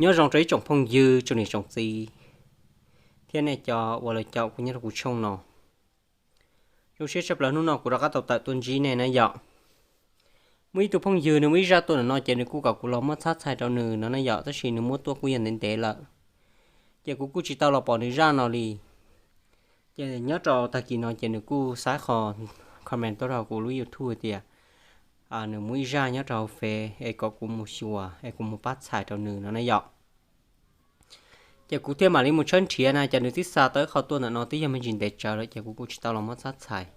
Nyob zoo rau ib tsoom phooj ywg, tsoom niam tsoom txiv thiab nej cov uas los caum kuv nyob rau kuv tshooj no. Zoo siab tshaj plaws hnub no kuv rov qab tau tawm tuaj ntsib nej na yom. Muaj ib tug phooj ywg nws muaj ib zaj tuaj ntawm no ces nws kuj kom kuv los muab txhab txhais rau nws no na yom, tab sis nws muab tuaj kuj yog ntev ntev lawm, ces kuv kuj tsis tau los pom nws zaj no li. Ces nyob rau tag kis no ces nws kuj xa qhov comment tuaj rau kuv lub YouTube tias nws muaj ib zaj nyob rau hauv Fev es kom kuv mus xyuas es kuv mus pab txhais rau nws no na yom. Ces kuv thiaj mam li mus tshawb nrhiav na, ces nws twb xa tau ib qho tuaj ntawm no twb yog me ntsis ntev tsawv lawm ces kuv kuj tsis tau los muab txhab txhais.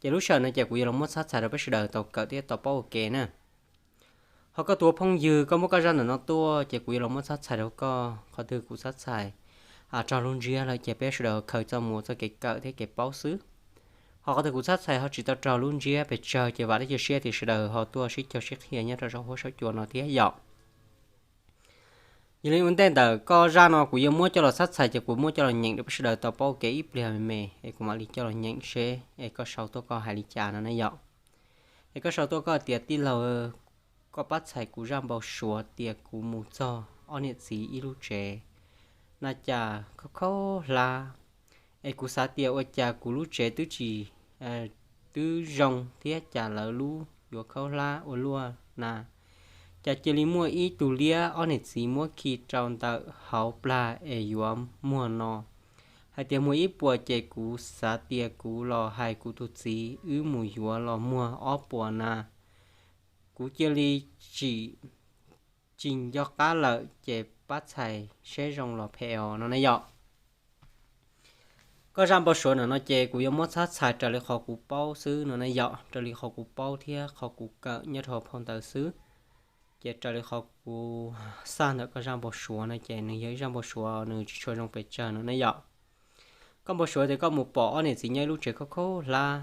Ces lub sij hawm no ces kuv yuav los muab txhab txhais rau peb sawv daws tau kawm thiab tau paub ua ke na. Ho koj tus ua phooj ywg koj muab koj zaj ntawm no tuaj ces kuv yuav los muab txhab txhais rau koj. Qhov twg kuv txhab txhais raug lub ntsiab lawm ces peb sawv daws khaws txoj mus txoj kev kawm thiab kev paub xwb. Ho qhov twg kuv txhab txhais ho tsis tau raug lub ntsiab pes tsawg ces vam thiab cia siab tias sawv daws ho tuaj sib caug sib qhia nyob rau saum huab saum cua no thiab yom. Yog li ua ntej ntawm koj zaj no kuv yuav muab coj los txhab txhais ces kuv muab coj los nyeem rau peb sawv daws tau paub ua ke ib pliag me me es kuv mam li coj los nyeem seb es koj sau tuaj koj hais li cas no na yom. Es koj sau tuaj koj tias tij laug, koj pab txhais kuv zaj npau suav tias kuv mus txog ob niam txiv ib lub tsev na cas khaub khaub hlab, es kuv xav tias ua cas kuv lub tsev twb tsis, twb zoo thiab cas lawv lub yuav khaub hlab ua luaj na. Cas cia li muaj ib tug liab ob niam txiv muab khi rau ntawm hauv plag es yuav muag no, hais tias muag ib puas ces kuv xav tias kuv los hais kuv tus txiv wb mus yuav los muag ob puas na. Kuv cia li tsis, tsis nco qab lawm ces pab txhais seb zoo los phem os no na yom. Koj zaj npau suav ntawm no ces kuv yuav muab txhab txhais raws li qhov kuv paub xwb no na yom, raws li qhov kuv paub thiab qhov kuv kawm nyob rau phau ntawv xwb. Ces raws li qhov kuv xaj ntawm koj zaj npau suav no ces nws yog ib zaj npau suav nws tsis tshua zoo pes tsawg no na yom. Koj npau suav tias koj mus pom ob niam txiv nyob ib lub tsev khaub khaub hlab,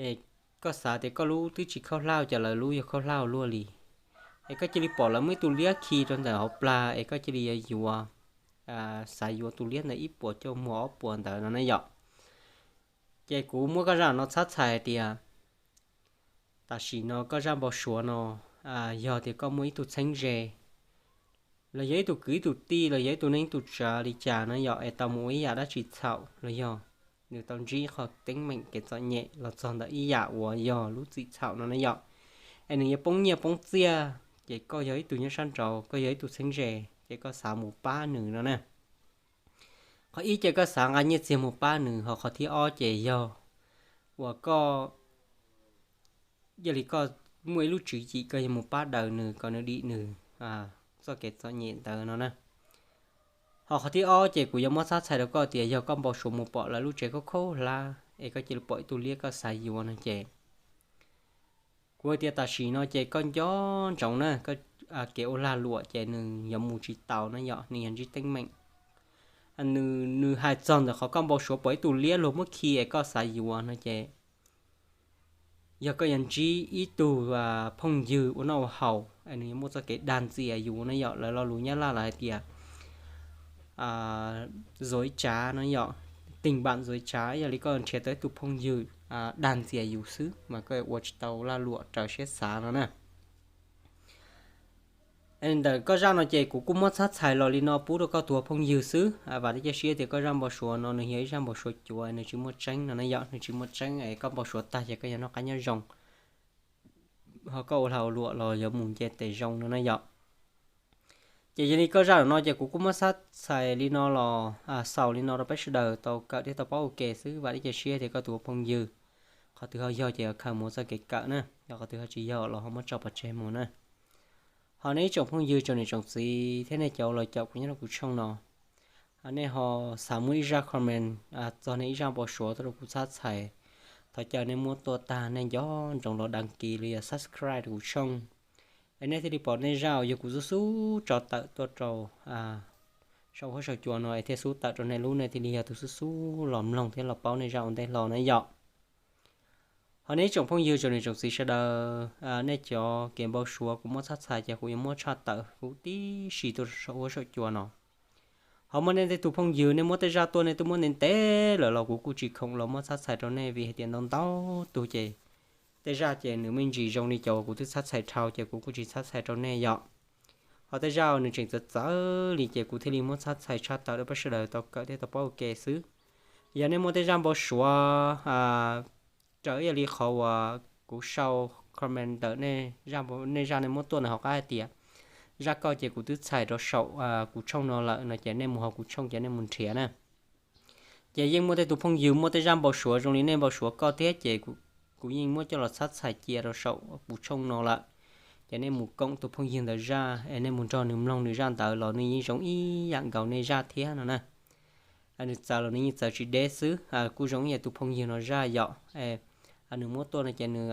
es koj xav tias koj lub twb tsis khaub hlab cas lawv lub yog khaub hlab ua luaj li. Es koj cia li pom lawv muaj ib tug liab khi rau ntawm hauv plag es koj cia li yuav yuav, xav yuav tus liab ntawd ib puas coj muag ob puas ntawd no na yom. Ces kuv muab koj zaj no txhab txhais tias tam sim no koj zaj npau suav no yog tias koj muaj ib tug txheeb ze, los yog ib tug kwv ib tug tij los yog ib tug neej ib tug tsav li cas no yom, es tau mus ua ib yam dab tsi txhaum los yog nws tau ntsib qhov teeb meem kev txom nyem los txog ntawm ib yam uas yog lub txim txhaum no na yom, es nws yuav poob nyiaj poob txiaj, ces koj yog ib tug nyob sab nraud, koj yog ib tug txheeb ze, ces koj xav mus pab nws no na. Qhov ib ces koj xav nqa nyiaj txiag mus pab nws, ho qhov thib ob ces yog uas koj, yog li koj muaj ib lub tswv yim koj yuav mus pab daws nws kom nws dim nws txoj kev txom nyem ntawd no na. Ho qhov thib ob ces kuv yuav muab txhab txhais rau koj tias yog koj npau suav mus pom lawv lub tsev khaub khaub hlab es koj cia li pom ib tug liab koj xav yuav no ces kuv hais tias tam sim no ces koj nco ntsoov na, kev ua lag luam ces nws yuav mus tsis tau na yom, nws yog ntsib teeb meem. Nws, nws hais txog ntawm qhov koj npau suav pom ib tug liab luag muab khi es koj xav yuav no ces yog koj yuav ntsib ib tug phooj ywg ua noj ua haus es nws yuav muaj txoj kev dag ntxias yus na yom, lawv lo lus Nyab Laj lawv hais tias zuav tsav no yom, teem npam zuav tsav, yog li koj nrhiav tau ib tug phooj ywg dag ntxias yus xwb mas koj ua tsis tau lag luam raws siab xav no na. Ntawm koj zaj no ces kuv kuj muab txhab txhais los li no pub rau koj tus phooj ywg xwb, vam thiab cia siab tias koj zaj npau suav no nws yog ib zaj npau suav cuav, nws tsis muaj tseeb no na yom, nws tsis muaj tseeb es koj npau suav tag ces koj yuav noj qab nyob zoo, ho koj ua lag ua luam los yuav mus nce tes zoo no na yom. Ces yog li koj zaj no ces kuv kuj muab txhab txhais li no los xaus li no rau peb sawv daws tau kawm thiab tau paub ua ke xwb, vam thiab cia siab tias koj tus phooj ywg qhov twg ho yog ces khaws mus txoj kev kawm na, yog qhov twg ho tsis yog los ho muab tso pov tseg mus na. Ho nej ib tsoom phooj ywg tsoom niam tsoom txiv thiab nej cov los caum kuv nyob rau kuv tshooj no, nej ho xav muab ib zaj comment txog nej ib zaj npau suav tuaj rau kuv txhab txhais, thov caw nej muab tuaj tag nej nco ntsoov los đăng ký los yog subscribe rau kuv tshooj, es nej thiaj li pom nej zaj uas yog kuv xub xub tso tawm tuaj rau saum huab saum cua no es thiaj xub tawm rau nej lub, nej thiaj li yog tus xub xub los mloog thiab los paub nej zaj ua ntej hlo na yom. Ho nej ib tsoom phooj ywg tsoom niam tsoom txiv sawv daws, nej cov kev npau suav kuv muab txhab txhais ces kuv yuav muab tshaj tawm huv tib si tuaj saum huab saum cua no. Ho muaj nej tej tug phooj ywg nej muab tej zaj tuaj nej twb muab ntev ntev lawm los kuv kuj tsis khoom los muab txhab txhais rau nej vim hais tias ntau ntau tug ces tej zaj ces nws me ntsis zoo li cov kuv twb txhab txhais dhau ces kuv kuj tsis txhab txhais rau nej yom. Ho tej zaj uas nws tseem txawv txawv li ces kuv thiaj li muab txhab txhais tshaj tawm rau peb sawv daws tau kawm thiab tau paub ua ke xwb. Yog nej muaj tej zaj npau suav raws ib yam li qhov uas kuv sau comment ntawm nej zaj nej muab tuaj ntawm hauv qab hais tias zaj koj ces kuv twb txhais rau saum kuv tshooj no lawm no ces nej mus hauv kuv tshooj ces nej mus nrhiav na. Ces yeej muaj tej tus phooj ywg muaj tej zaj npau suav zoo li nej npau suav koj thiab ces kuv yeej muab coj los txhab txhais cia rau saum kuv tshooj no lawm. Ces nej mus koom tus phooj ywg ntawd zaj es nej mus nrog nws mloog nws zaj ntawd los nws yeej zoo ib yam nkaus nej zaj thiab no na. Nws txawv los nws yeej txawv tsis deb xwb, kuj zoo ib yam tus phooj ywg no zaj yom. Nws muab tuaj no ces nws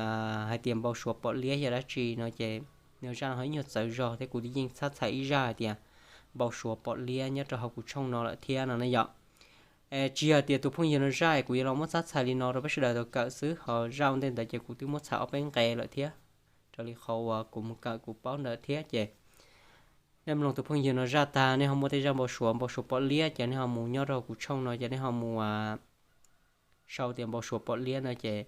hais tias npau suav pom liab yog dab tsi no ces nws zaj no ho ib nyuag txawv zog thiab kuv yeej txhab txhais ib zaj hais tias npau suav pom liab nyob rau hauv kuv tshooj no lawm thiab no na yom. Tsis yog tias tus phooj ywg no zaj kuv yuav los muab txhab txhais li no rau peb sawv daws tau kawm xwb, ho zaj ua ntej ntawd ces kuv twb muab txhais ob peb nqe lawm thiab. Raws li qhov uas kuv mus kawm kuv paub ntawd thiab ces nej mloog tus phooj ywg no zaj tag nej ho muaj tej zaj npau suav npau suav pom liab ces nej ho mus nyob rau kuv tshooj no ces nej ho mus sau tias npau suav pom liab no ces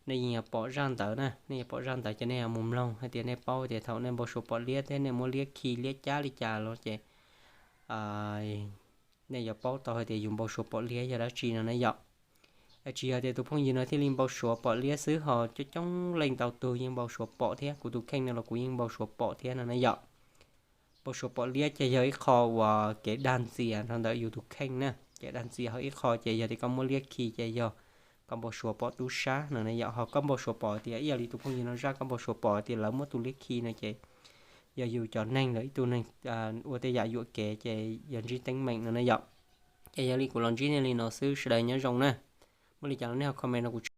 nej yeej yuav pom zaj ntawd na. Nej yuav pom zaj ntawd ces nej yuav mus mloog hais tias nej paub tias thaum nej npau suav pom liab thiab nej muab liab khi liab cab li cas los ces nej yuav paub tau hais tias yus npau suav pom liab yog dab tsi no na yom. Tsis yog tias tus phooj ywg no thiaj li npau suav pom liab xwb, ho coob coob leej ntau tus yeej npau suav pom thiab. Kuv tus kheej no los kuv yeej npau suav pom thiab no na yom. Npau suav pom liab ces yog ib qho uas kev dag ntxias rau ntawm yus tus kheej na. Kev dag ntxias ho ib qho ces yog tias koj muab liab khi ces yog koj npau suav pom tub sab no na yom. Ho koj npau suav pom tias ib yam li tus phooj ywg no zaj koj npau suav pom tias lawv muab tus liab khi no ces yog yus cov neeg lawm ib tug neeg ua tej yam yuam kev ces yog ntsib teeb meem no na yom. Ces yog li kuv los ntsib nej li no xwb, sawv daws nyob zoo na. Muaj li cas los nej ho comment rau kuv